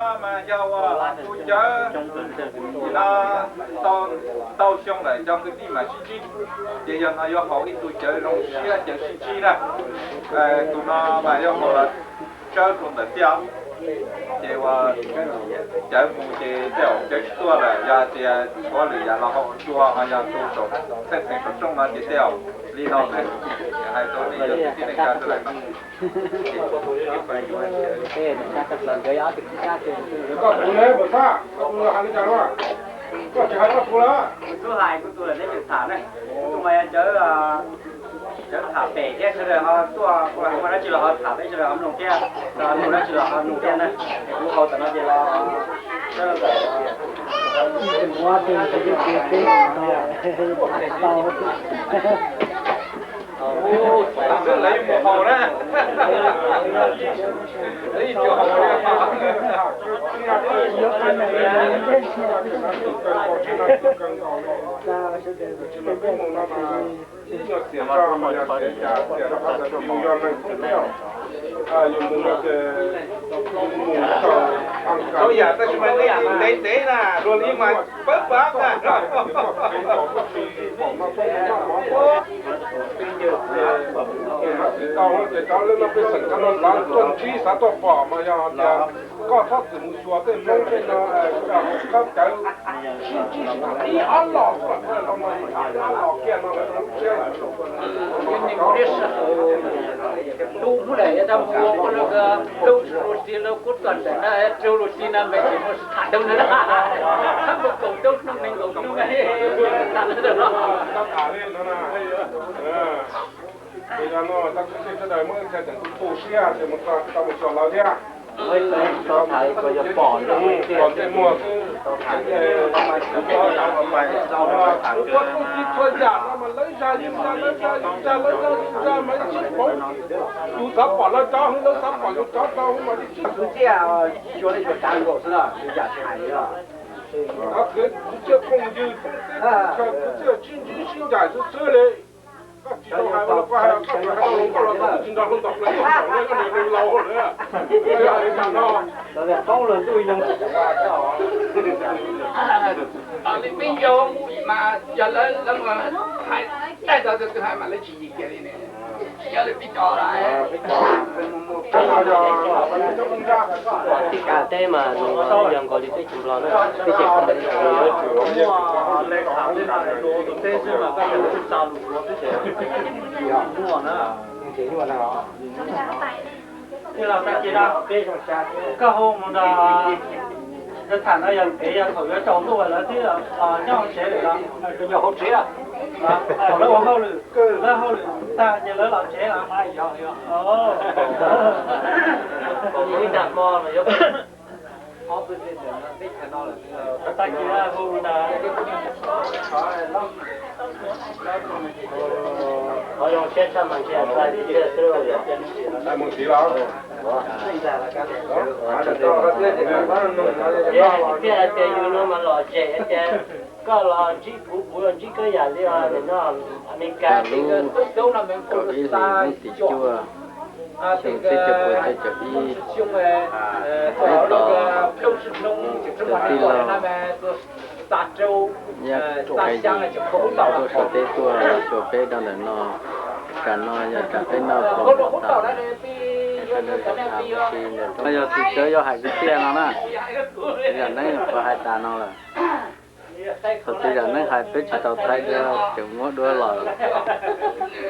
Mas yog ua tus cawv no tau xyoo lawm cov kwv tij mas sib ntsib, ces yog no yuav haus ib tug cawv zoo siab cawv sib ntsib na. Tus no mas yuav haus los tsawb rau ntawm tiaj, ces ua cawv mus ces tej zaum cawv tsis tuaj lawm, yog tias tshuav lwm yam los haus tsua, ho yog tus saum txheej xeem saum rooj no ces tej zaum li no xwb. Hais rau nej cov kwv tij neej tsa sawv daws no. Koj tus ne, Pum Xab, koj tus hais li cas no? Koj tsis hais koj tus lawm. Kuv twb hais kuv tus lawm, neb tseem tham ne. Kuv tus mas yog cawv, cawv tham pem thiab, sawv daws ho tuaj, kuv hais muaj dab tsi los ho tham peb sawv daws ho mloog thiab, ho mloog dab tsi los ho mloog thiab na. Es kuv haus tam no ces los Lawv yuav mus haus na. Lawv yuav mus haus. Txhua yam tab sis mas nej ntev ntev na, luag li mas pawg pawg na. Tsis tau ces cov lawv no pej xeem cov no xav tuaj ntsib xav tuaj pom mas yog tias koj txhob txwm mus xyuas tej Hmoob tej no, koj cawv sib ntsib ib ob los, ib ob los kiag no lawm lub siab lawm. Tus hnub lawm yog tau mus ua lub, lub lus tsis lub kub tuam ntawm na, rau lus tsis na npe tsis muaj tham dau na, hab nkaus kaum rau hnub nees nkaum hnub na. Tham li ntawd no. Ces yog no tau kwv tij sawv daws muab ib txhia tseem tu tu siab ces mus tau mus xyuas lawv thiab. Kom tej muag xwb. Txhua txhua yam no mas lawv zaj yus zaj, lawv zaj yus zaj, lawv zaj yus zaj mas yeej sib pauv. Yus xav pom lawv cov, lawv xav pom yus cov tau mas yeej sib pauv. Kwv tij, kwv tij phooj ywg, kwv tij sib ntsib sib ncaim xwb xwb li. Koj tsis tau hais, koj hais, koj tseem hais tau hluas nkauj los koj twb tsis nrog luag ntaus plaws ib zaug, koj niag laus lawm. Koj yog hais li cas no? Lawv tias poob luag ntuj yoog. Li peb yog mus mas yog lawv, lawv mus hais, daig tau tus twg hais mas lawv tsis yim kiag li ne. Tsis yog li peb cov lawm. Teb mas yog nkaus li teb chaws Nplog na, teb chaws Nplog yuav tsum muaj tus teb xwb mas koj tseem tsis xa lus ua teb chaws muaj na. Koj hu mus nrog, tham no yog kev yog thaum yuav tsaus ntuj lawm thiab, nyob hauv tsev lawm los tseem yuav hauv tsev, thaum lawv ua hauj lwm, lawb hauj lwm tag ces lawv los tsev los. Tag kis hu ntag. Qhov zoo siab tshaj mas ntshe xwb. Thiab hais tias yus no mas los zem tias koj los ntsib kuv, kuv los ntsib koj yam li no Amelikas. Kaum ib hlis hnub tim cuaj, xyoo txhiab cuaj puas cuaj caum ib, peb tos tus tij laug Yaj Kaij Yim tuaj Suav teb tuaj xyuas peb rau ntawm no. Tsam no yog tsam peb noj pom tas, sawv daws tham ua si ntawm roob. Yog txiv tsawv yuav hais kwv tij no na, txiv zam neeb puas hais tas no lawm. Thaum txiv zam neeb hais peb tsis tau thaij duab, tseem muab duab los,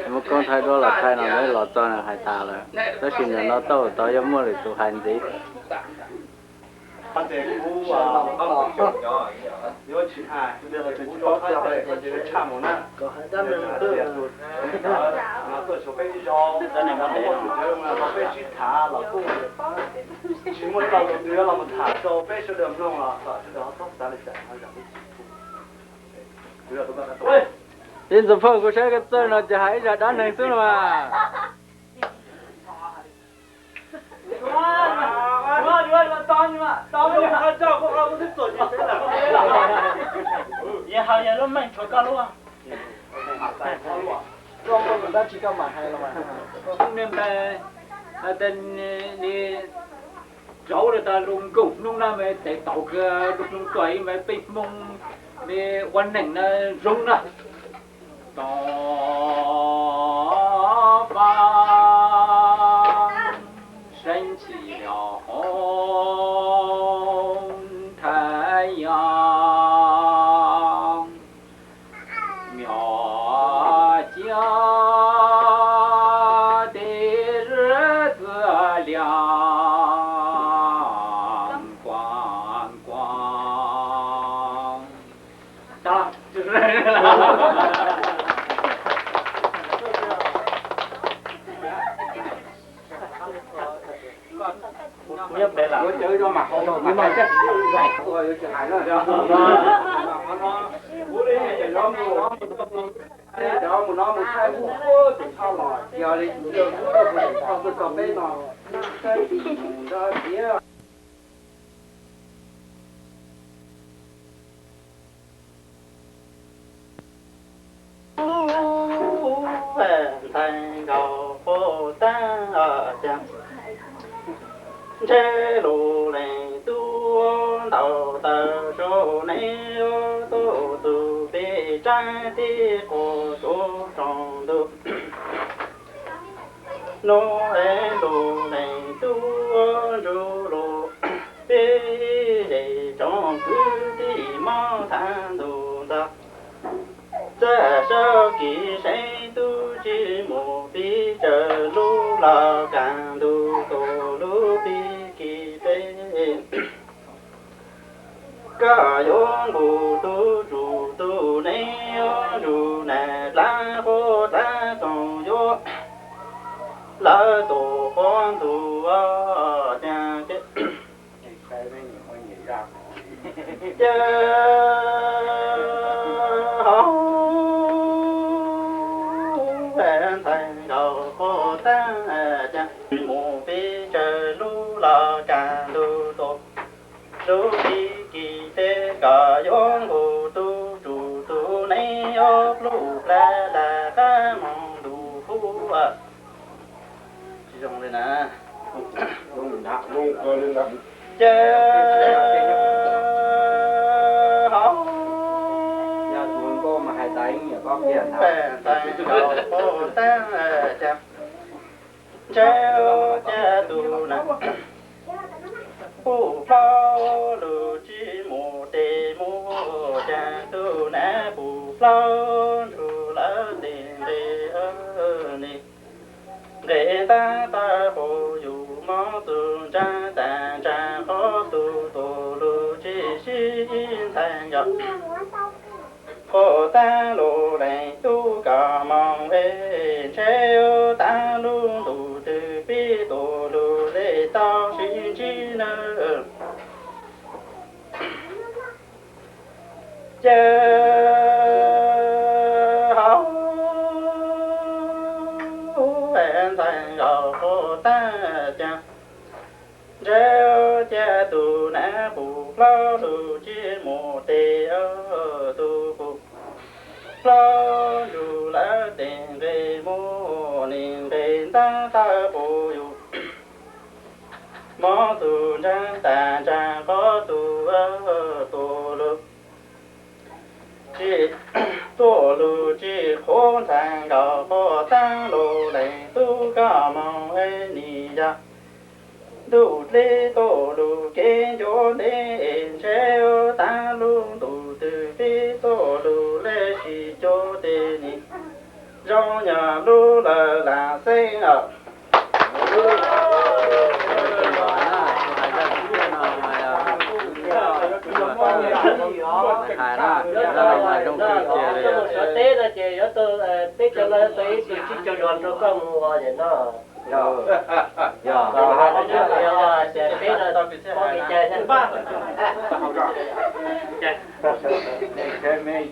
muab koob thaij duab los thaij no, los txog nws hais tas lawm. Tab sis ntawm no tau tau yuav muaj lwm tus hais ntxiv. Ib ntxoov phauj, kuv saib koj txawj no ces hais ib zaj dab neeg xwb no mas. Zauv rau tas lug nkaus hnub na mas tes taus kag lug hnub tuaj mas peb Hmoob mas ua neej na zoo na. Tom fab seeb txim los hoo thaj yog mios cia tej zeb txwj lias kuas kuas. Ntxhais nkaus qhov tag cas ntshe lus leej tub ntaus taws rau neb tuaj tus peb tsaib tib qus tuaj tsoom ntuj. Nub es lus leej tub ntsug lus peb zej tsoom kwv tij mob thav ntuj ntxag. Txawj sawv kev seev tub tsis mus pib tsaws lub los kaj ntug tus lub pib kis peb. Koj yuav nqus tub tsum tus neeg yuav ntsug nas dlaab qhuab dlaab txoom yuav lawv tus qhuav ntug tiag. Ces hauv ntxhais nkaus qhuav tag cas mus pib tsaws lub los kaj ntug tus lub pib kis peb. Koj yuav nqus tub tsum tus neeg yuav pluj plab dag qab moog ntuj huv. Tsis zoo li na. Ces hauv ntxhais nkaus qhuav tag cas ntshe cia tus nas pum plaub lug tsis mus tes mus, cas tus nas pum plaub ntsug lawv tes nqe ne. Nqe ntab tawg qus yus mob txug ntsaa tas ntsaa qhov tug tus lug tsis sib ntxhais nkaus. Qhuav tag lus leej tub koj moog es ntshe taag lub ntuj twg pib tus lug le tau sib ntsib nawb. Ces hauv ntxhais nkaus qhuav tag cas ntshe cia tus nas pum plaub lug tsis mus tes tus pum plaub ntsug lawv tes nqe mus ne. Nqe ntab tawg qus yus mob txug ntsaa tas ntsaa qhov tug tus lug tsis tuaj lug tsis qhuav ntxhais nkaus qhuav tag lus leej tub koj moog es nim yog ntuj dleb tuaj lug kev ncuav ntev es ntshe taag lub ntuj twg pib tuaj lug le sib cuag tes nim zoo yog lub lawm lam xeeb os. Hais na, zaj no mas zoo kawg kiag li. Sawv teb no ces yuav tau, peb cov no tau ib tug tsib caug yuav rau koj mus ua no. Yog, yog, peb no tau kws txhij hais na.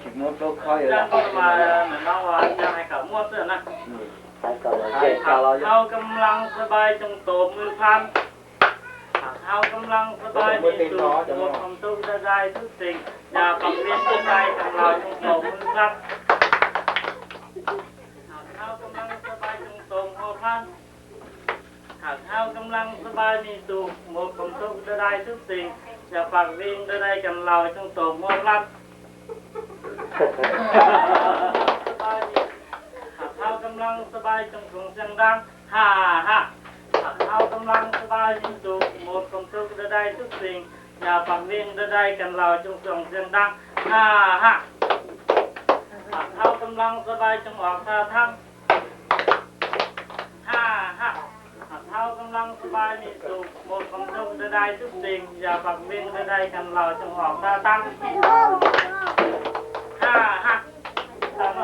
Tsis muab plaub khob yuav lam. Hais kom muaj xwb na. Hais kom los yog. Hau kab laj xab bai coo tos mws phan. Hau kab laj xab bai coo tos mws phan tus dai dai tub tseeg. Yog pam peb tub dai kab laj coo tos mws phan. Hau kab laj xab bai coo tos mws phan. Hạt háo căm lăng sơ bai mì sụp, một cổng sông đơ đai súp xình, nhà Phạm Vinh đơ đai cành lầu trong tổ mua lăn. Hạt háo căm lăng sơ bai trong cổng sông đang, ha ha. Hạt háo căm lăng sơ bai mì sụp, một cổng sông đơ đai súp xình, nhà Phạm Vinh đơ đai cành lầu trong cổng sông đang, ha ha. Hạt háo căm lăng sơ bai trong ọt sa thăng. Ha ha. Hạt háo căm lăng sơ bai mì sụp, một cổng sông đơ đai súp xình, nhà Phạm Vinh đơ đai cành lầu trong ọt sa tăng. Ha ha. Tau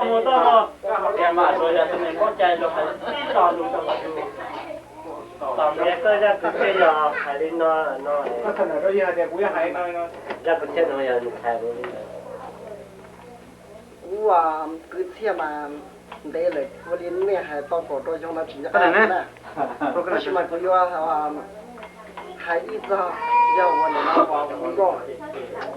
mus, tau mus. Koj hais tias mas yog tus neeg paub cai los hais tib lo lus rau koj tus. Tom qab koj zaj kwv txhiaj yog hais li no no, zaj kwv txhiaj no yog nws hais li ntawd. Kuv kwv txhiaj mas ntev lawm, ua li nej hais tau kaum rau xyoo no tsis nco qab na. Tab sis mas kuv yuav hais ib txog, yog ua nim no pom kuv nkauj,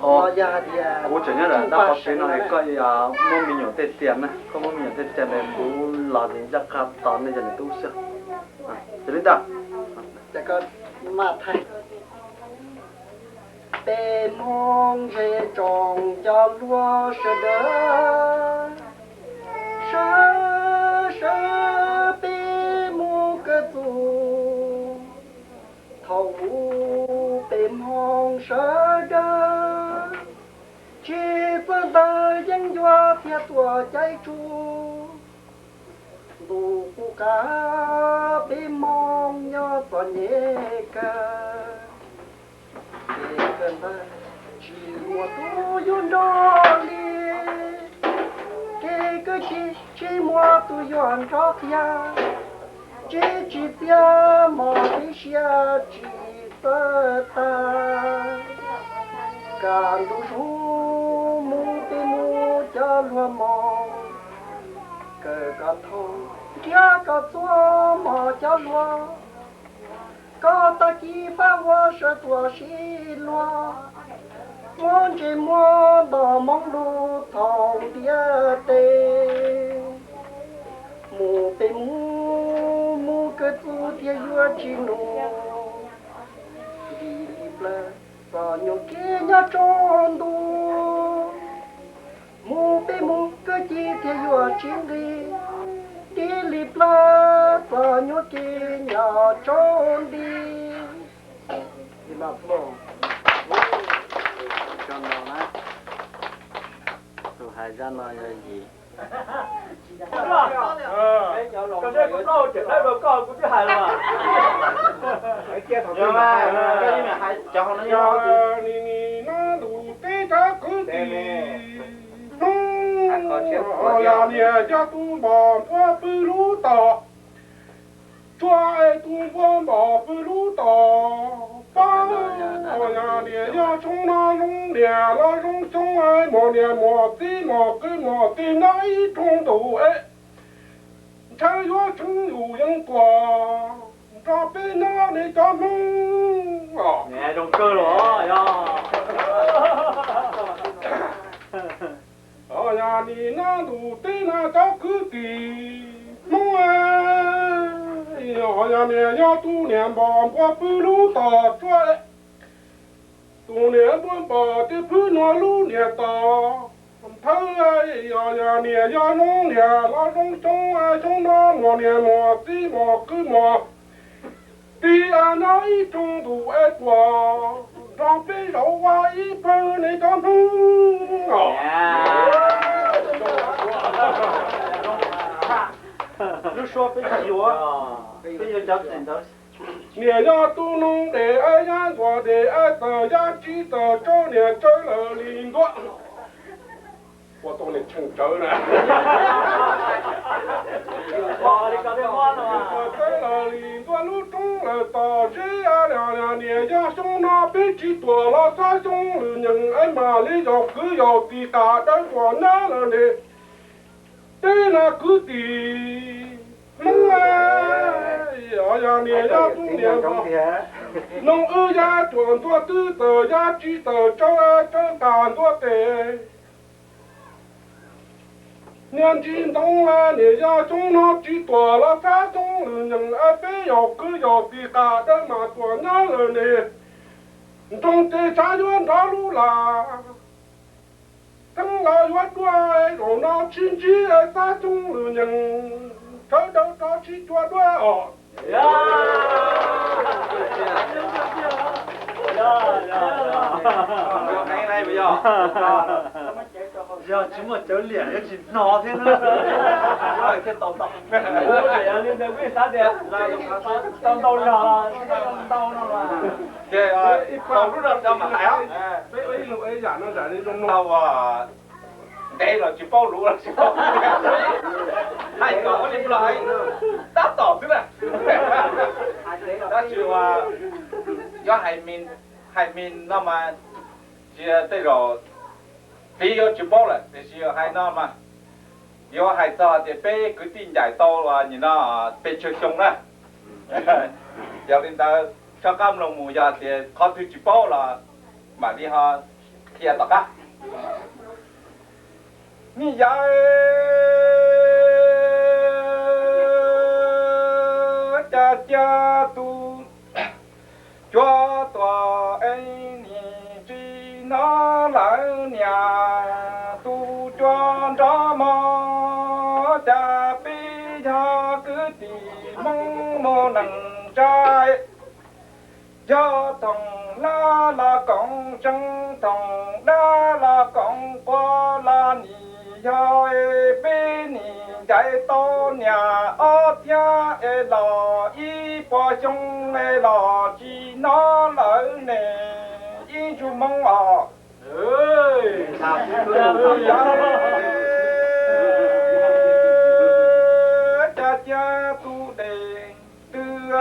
o yog hais tias kuv tseem nyob ntawm dab qhov tsev no es koj muab me nyuam tej txias na, koj muab me nyuam tej txias ntawd kuv los ncaj qha tos nej yog nws tub xwb. Yog li ntawd, ces koj maj thaij. Peb Hmoob ze tsoom cov hluas sawv daws, sawv sawv peb mus kawm txuj. Thaum ub peb Hmoob sawv daws tsis txawj ntawv yeeb ncuab thiab tuaj caij tsuj. Ntuj qub qab peb Hmoob nyob txom nyem kawg, ces kawg ntawd tsis muaj tus yuav nrog li, ces kawg tsis tsis muaj tus yuav nrog qhia, tsis tsis txiaj mos tib siab tsis txawj tag. Kaj ntug zoov mus peb mus cov hluas mos, kawm kom thoob nrhiav kom txhua mos cov hluas. Koj tag kis fab ua sawv tuaj sib luag, muab ntses muab nto hmoob lug thaum ntiaj teb. Mus peb mus, mus kawm txuj thiaj yuav tsis nus, nti li plawg txom nyuag kev nyob tsaus ntuj. Mus peb mus kawm ci thiaj yuav tsis nqis, nti li plawg txom nyuag kev nyob tsaus nti. Tus hais zaj no yog Yim. Nim no ntuj teb cov kwv tij Hmoob, yog niam yog tub npog npua pw lub tod, tsuas es tub npua npog pw lub tod pab. Yog niam yog tshoob no zoo niam los zoo tshoob, muam niam muam txiv muam kwv muam tij nyob ib rooj ntuj es, ntshaw yuav tshoob yus yeej tuag nrog peb nyob nej cov Hmoob os. Yog nim no ntuj teb no cov kwv tij Hmoob, yog niam yog tub niam npog npua pw lub tod tsuas, tus niam npua npog ces pw nua lub niam tod. Thawb, yog niam yog noob niam los zoo tshoob, tshoob no muam niam muam txiv muam kwv muam tij nyob ib rooj ntuj es tuag nrog peb zaum ua ib pawg nej cov Hmoob os. Lub suab peb tsis yuav, peb yuav cov txim ntawd. Niam yog tub noog des es yab ntxuag des es txawm yab tsib txawm tsawb niam tsawb lawm li ntuaj. Ua tau niam tsheej tsawb na. Tsawb lawm li ntuaj lub roob lawm tom zeb. Niam yog xyoo no peb tsis tuam los xab xyoo lwm nyeem es mam li yog kwv yog tij tas dawb tuam nab lawm ne. Teb na kwv tij Hmoob, yog niam yog tub niam npog, Noog wb yaj cuam ntuag twb tawm yaj tsis tawm tsawb tsawb tas ntuag tes. Niag ntsib ntoo niam yog xyoob no tsis tuam los xab xyoob lwm nyeem es peb yog kwv yog tij qas dawb mas tuam nyob lawm ne. Nroo ces tshav yuav nrov lub las. Teeb los yuav duaj zaum no tsis ntsib xab xyoob lwm nyeem, sawv daws rov sib cua duab os. Yog tsis muaj cawv liam yuav tsis hnov thiab na. Li ntawd kuj xav tias tau ntau zog, ntau no mas. Ces tau lub no cov mam hais os. Peb ua ib lus ua ib yam no zam li zoo no uas ntev los tsis paub lus los tsis paub. Hais kom ua li Nplog hais tab tom xwb na. Tab sis uas yuav hais me, hais me no mas tsis tej zaum txiv yuav tsis paub lawm, tiam sis hais no mas yuav hais txog tias peb kwv tij ncaim tau nim no pes tsawg xyoo na. Yog li ntawd soj qab mloog mus, yog tias qhov twg tsis paub los mam li ho qhia tom qab. Niam yawm, cas cia tus cuab tuam es nim tsis hnov lawm niam tus cuab nrov mog, cas peb yog kwv tij Hmoob mus neej tsa. Yog thoom lab los koom tseeb, thoom dab los koom quav los nim yog peb nim ncaim tau niam ob txhiab es los ib puas xyoo es los tsis hnov lawm ne, ib ntsuj Hmoob os. Cas cia tus dej twb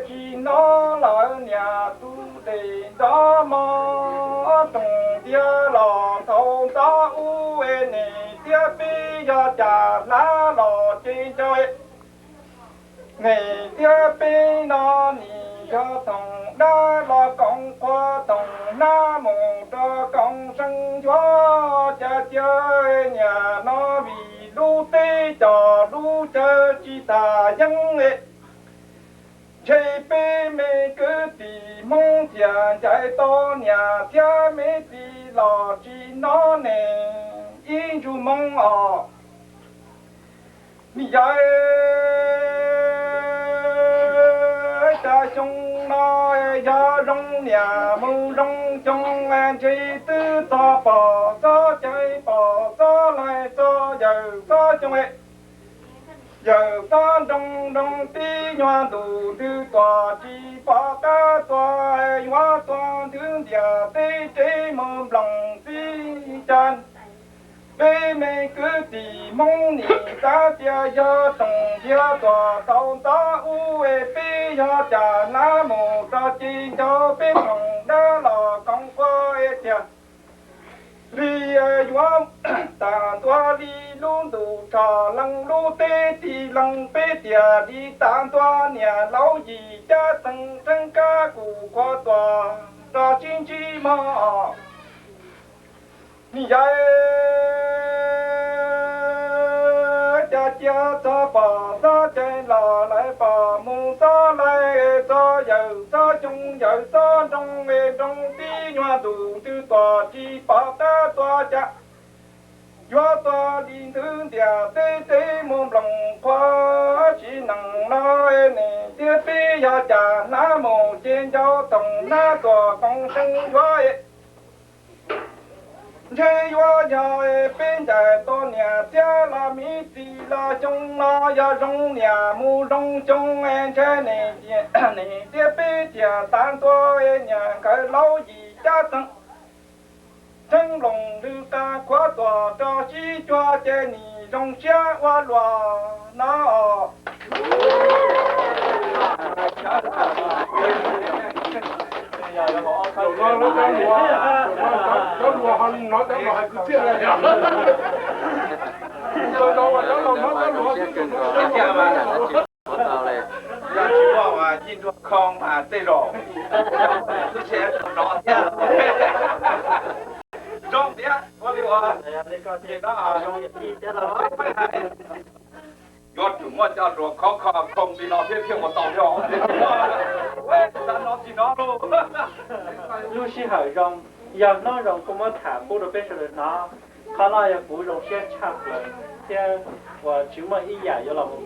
tsis hnov lawm niam tus dej nrov mog, toog tiag los thaum ntxov ub es nim thiab peb yog cas hnab los ces nco. Nim thiab peb no nim yog thoom dab los koom quav, thoom hnab mus rau koom seev, yuav cas cia niam no vim lub teb cov lub chaw tsis tas yeeb. Ntshe peb me kwv tij Hmoob thiaj ncaim tau niam thiab me tij los tsis hnov ne, ib ntsuj Hmoob os. Niam yawm, cas xyoo no yog zoo niam mus zoo xyoo, ntshe twb txog pom txog cai pom txog laig txog yawm txog xyoo. Yawm txog nroo nroo tib nyuag ntus ntws tuam tsis pom qab tuaj, yuav tuaj nthwv ntiam teb tsev mus nploos txij cas. Peb me kwv tij Hmoob nim xav tias yog toom tiag tuaj thaum ntxov ub es peb yog cas hnab mus rau ces nco peb thoom dab los koom quav es tiag li yuav tag ntua li lub ntuj tsho leej lub teb tig leej peb tiag li tag ntua niam laus yim cab txeeg tseeb kab kuv khuav tuaj rau sib ntsib mog. Niam yawm, cas cia txog pom txog cai los lawm pom mus txog laig txog yawm txog xyoo yawm txog nroo es nroo tib nyuag ntus ntws tuam tsis pom qab tuaj cas. Yuav tuaj li nthwv ntiam teb tsev mus nploos qhuav tsis nees no es nim thiab peb yog cas hnab mus ces nco thoom hnab tuaj koom seev yuav. Ntshe yuav yog peb ncaim tau niam thiab los me tij los xyoo no yog zoo niam mus zoo xyoo es ntshe nim thiab peb thiaj tag ntua es niam nkawd laus yim cab txeeg tseeb loos lwm qab khuav tuaj rau sib cuag ces nim zoo siab ua luaj no. Yog tsis muaj mas Yij Nruag Khoo mas tej zaum Muaj cov hluas khov kho khoom li no thiab thiaj ua tau thiab. Xav no tsis no lauj. Lub sij hawm zoo, yog hnub zoo kuj muab tham pub rau peb sawv daws hnov. Qhov no yog kuv zoo siab tshaj plaws thiab uas tsis muaj ib yam yuav los mus